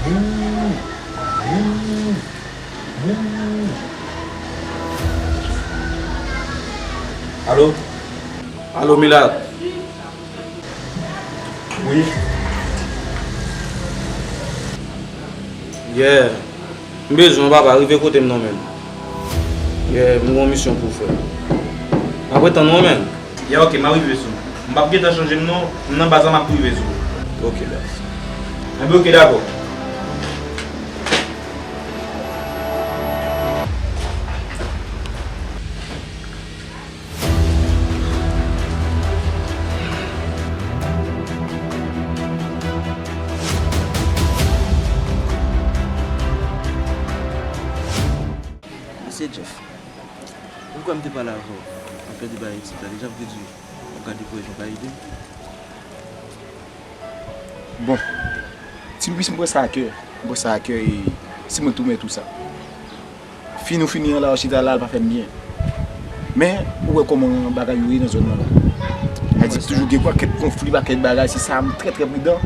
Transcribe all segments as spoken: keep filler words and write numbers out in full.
Alo? Alo, Milat? Wi. Yeah. M bezwen w, papa, rive kote m non, menm. Yeah, m gen yon misyon pou w fè. M ap ret tann ou, menm. Yeah, ok, m ap rive sou ou. M p ap gentan chanje m non, m nan baz la, m ap rive sou ou. Ok, baz. Enben, ok, dakò. Mesye Jeff, ou kwè m te pale avè w anfè de bagay isit la deja, m te di w ap gade pou wè jan w ka ede m? Bon, Ti Louis, m pran sa a kè. M pran sa a kè e si mwen tou mèt ou sa. Fin ou fini an la, w chita la, l pa fè m byen. Men, ou wè kòman bagay yo ye nan zòn nan la. Sa di toujou gen pakèt konfli, pakèt bagay, se sa, m trè, trè pridan.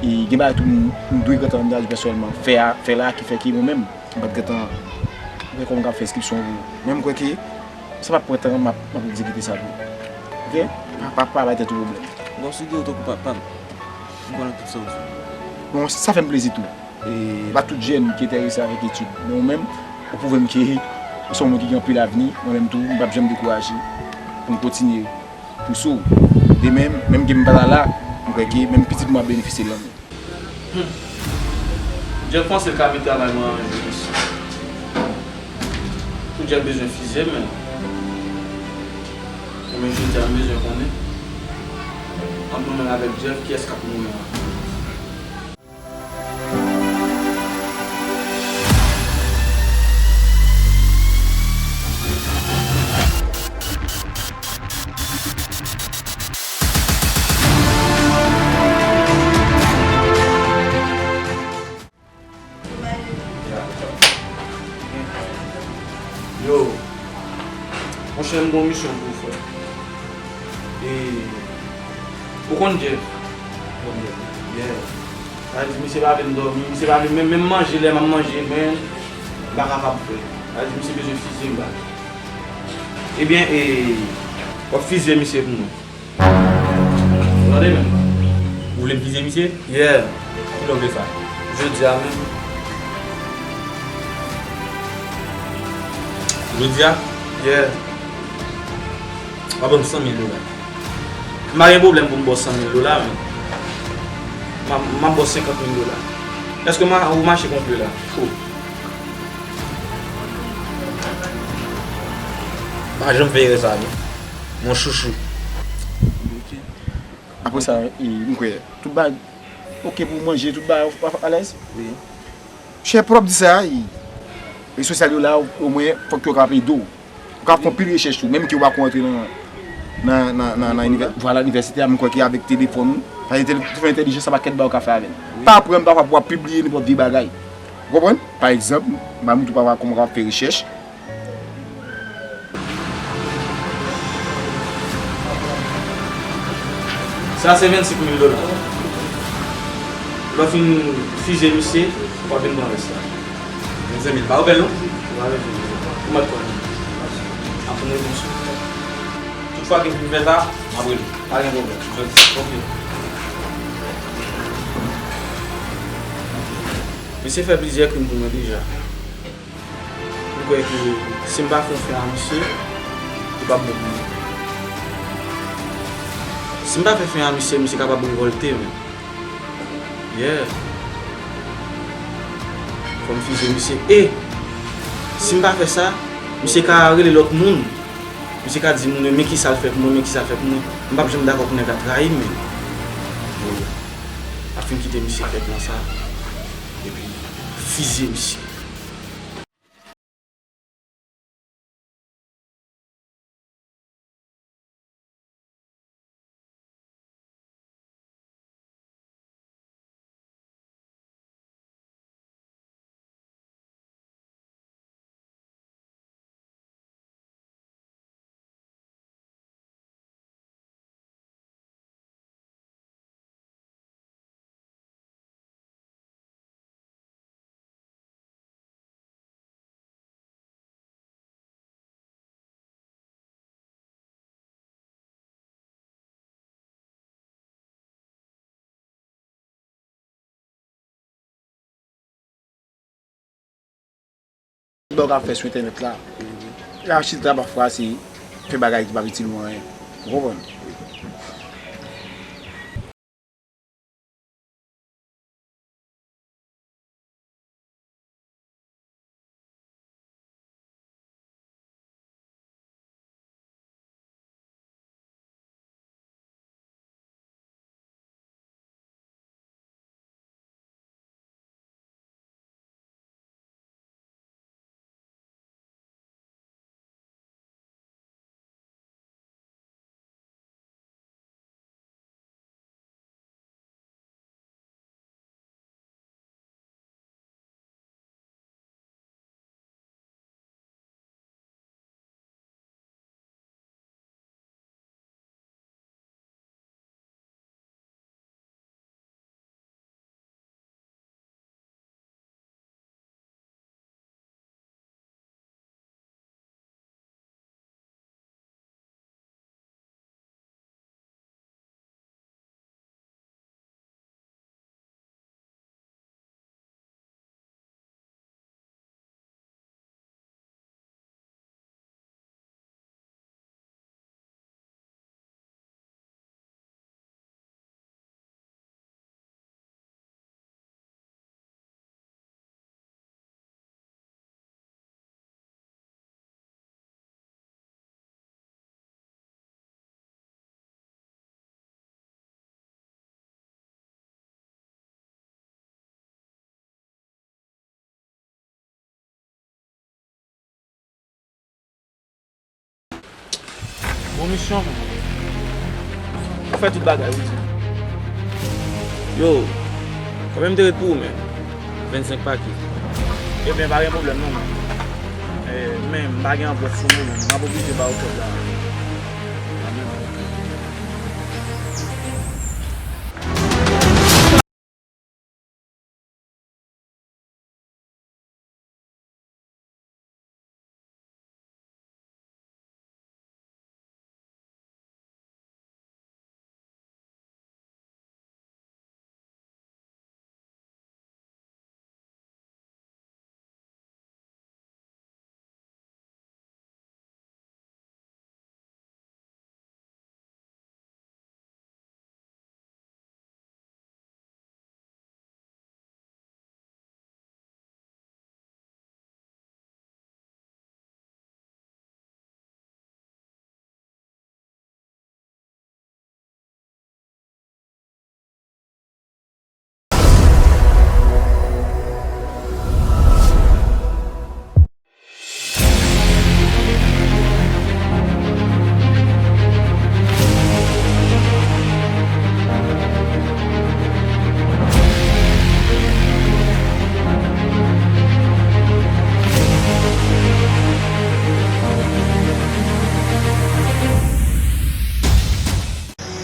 E gen bagay tou m, m dwe gentan angaje pèsonèlman fè a, fè la, ki fè ke mwen menm, m pa t gentan wè kòman m ka fè enskripsyon pou ou. Men m kwè ke sa p ap pran tan, m ap, m ap egzekite sa tou. Ok? Pa, pa, pa bay tèt ou pwoblèm. M konsidere w tankou papa m. M konnen tout sa w di. Bon, sa fè m plezi tou. E pa tout jèn ki enterese avèk etid. Men ou menm, ou pwouve m ke ou se yon moun ki gen anpil avni. Mwen menm tou, m p ap janm dekouraje pou m kontinye pouse w. Demen, menm ke m pa ta la, m kwè ke menm pitit mwen ap benefisye l nan men. Hmm. Jeff panse l ka met travay mwen an jwe isit. Pou Jeff bezwen fizye m, men. Ebyen, jodi a, m bezwen konnen, ant mwen menm avèk Jeff, kiyès k ap mouri anvan? Yo, monchè, m gon misyon pou w fè. E, ou konn Jeff? Konn Jeff. Yeah. Sa vle di, misye pa vle m dòmi, misye pa vle menm, menm manje, lè m ap manje, men, m pa kapab fè. Sa vle di, misye bezwen fizye m, baz. Ebyen, e, w ap fizye misye pou mwen. Tande, men. Ou vle m fizye misye? Yeah. Kilè w vle sa? Jodi a menm. Jodi a? Yeah. W a ban m san mil dola. M pa gen pwoblèm pou m ba w san mil dola, men m ap, m ap ba w senkant mil dola. Èske ma-, ou mache konpli la? Oh. Pa janm fè erè sa, non. Mon chouchou. Ok. Apre sa, e, m kwè, tout bagay oke pou manje, tout bagay alèz. Wi. Chè pwòp di sa, e, rezo sosyal yo la, omwen, fòk yo ka ap ede w. Ou ka ap fè anpil rechèch tou, menm ke ou pa ko antre nan, nan, nan, nan, nan inivè-, vwala, inivèsite a, m kwè ke avèk telefòn ou, paske telefòn entèlijan, sa pakèt bagay ou ka fè avè l. Wi. Pa pran m pa pou w ap pibliye nenpòt vye bagay. Ou konprann? Pa egzanp, m a montre w pa kòman w ka ap fè rechèch. Sa se vennsenk mil dola. Lè w fin fizye misye, w ap vin pran rès la. Vennsenk mil, pa yo bèl non? Ou pa bezwen. Ou mèt konnen. Ap vin repons ou. Tout fwa ke m fin fè sa, m ap rele. Pa gen pwoblèm. Jodi. Ok. Misye fè plizyè krim pou mwen deja. M kwè ke si m pa fè yon fen a misye, li p ap bon pou mwen. Si m pa fè fen a misye, misye kapab revòlte, men. Yeah. Fò m fizye misye. E, si m pa fè sa, misye ka rele lòt moun. Misye ka di moun yo, "Men kisa l fè pou mwen, men kisa l fè pou mwen." M p ap janm dakò pou nèg la trayi m, men. Bon, m ap fin kite misye fè plan sa. Epi, fizye misye. Bagay w ka fè sou entènèt la. Rachid la pafwa se fè bagay ki pa itil ou anyen. Ou konprann? Bon misyon. Ou fè tout bagay, wi. Yo, kanmenm te ret pou ou menm. Vennsenk pake. Ebyen, pa gen pwoblèm non, men. Eh, men m pa gen anvlòp sou mwen, men m ap oblije ba ou kòb la.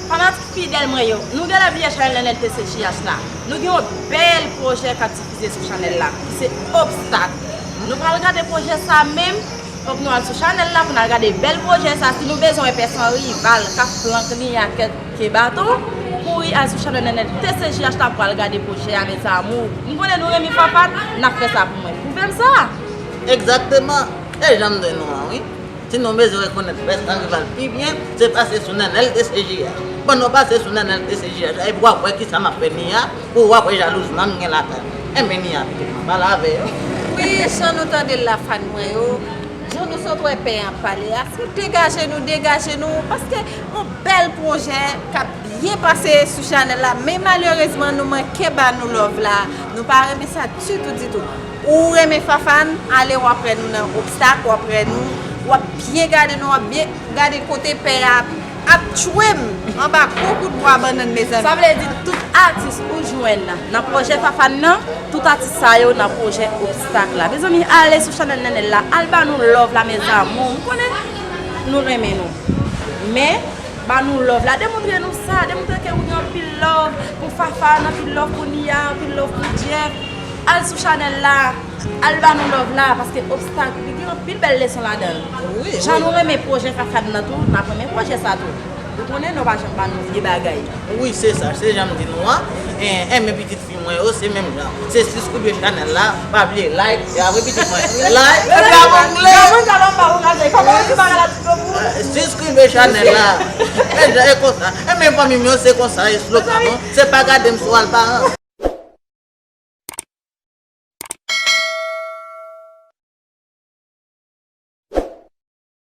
Fanatik fidèl mwen yo, nou genlè bliye chanèl Nènèl T C J H la. Nou gen yon bèl pwojè k ap difize sou chanèl la, ki se Obstak. Nou pral gade pwojè sa menm, fòk nou al sou chanèl la pou n al gade bèl pwojè sa. Si nou bezwen wè pè san rival k ap flank li a kèk baton, kouri al sou chanèl Nènèl T C J H la pou al gade pwojè a, mes amours. M konnen nou renmen Fafane, n ap fè sa pou mwen. Pwouve m sa! Egzakteman! E jan m di nou an, wi. Si nou bezwen rekonèt pè san rival pi byen, se pase sou Nènèl T C J H. Bon, nou pase sou Nènèl T C J H la, epi w ap wè kisa m ap fè Nia, pou w ap wè jalouzman m gen lakay mwen. Enben Nia, pitit mwen, pale avè yo. Wi, jan nou tande l la, fan mwen yo, jan nou sot wè pè an pale a, se degaje nou, degaje nou, paske yon bèl pwojè k ap byen pase sou chanèl la, men malerezman, nou manke ba nou love la. Nou pa renmen sa ditou, ditou. Ou renmen Fafane, ale w ap wè nou nan Obstak, w ap wè nou, w ap byen gade nou, w ap byen gade kote pè a ap tchwe m anba gwo kout bwa bannann, mezanmi. Sa vle di tout atis ou jwenn nan pwojè Fafane nan, tout atis sa yo nan pwojè Obstak la. Mezanmi, ale sou chanèl Nènèl la, al ba nou love la, mes amours. M konnen nou renmen nou. Men, ba nou love la, demontre nou sa, demontre ke ou gen anpil love pou Fafane, anpil love pou Nia, anpil love pou Jeff. Al sou chanèl la, al ba nou love la, paske Obstak, li gen anpil bèl leson ladan l. Wi, jan wi. Nou renmen pwojè Fafane nan tou, n ap renmen pwojè sa tou. Ou konnen nou pa janm ba nou vye bagay. Wi, se sa, se jan m di nou an. Enmen pitit fi mwen yo, se menm jan. Se siskou de chanèl la, pa bliye like, e apre pitit mwen. Like, epi abòne. Granmoun sa pa m pa ou gade. Kòman ou di bagay la ti granmoun? Siskou de chanèl la. E jan, e konsa. Enmen fanmi m yo, se konsa, e slogan nou. Se pa gade m sou al paran.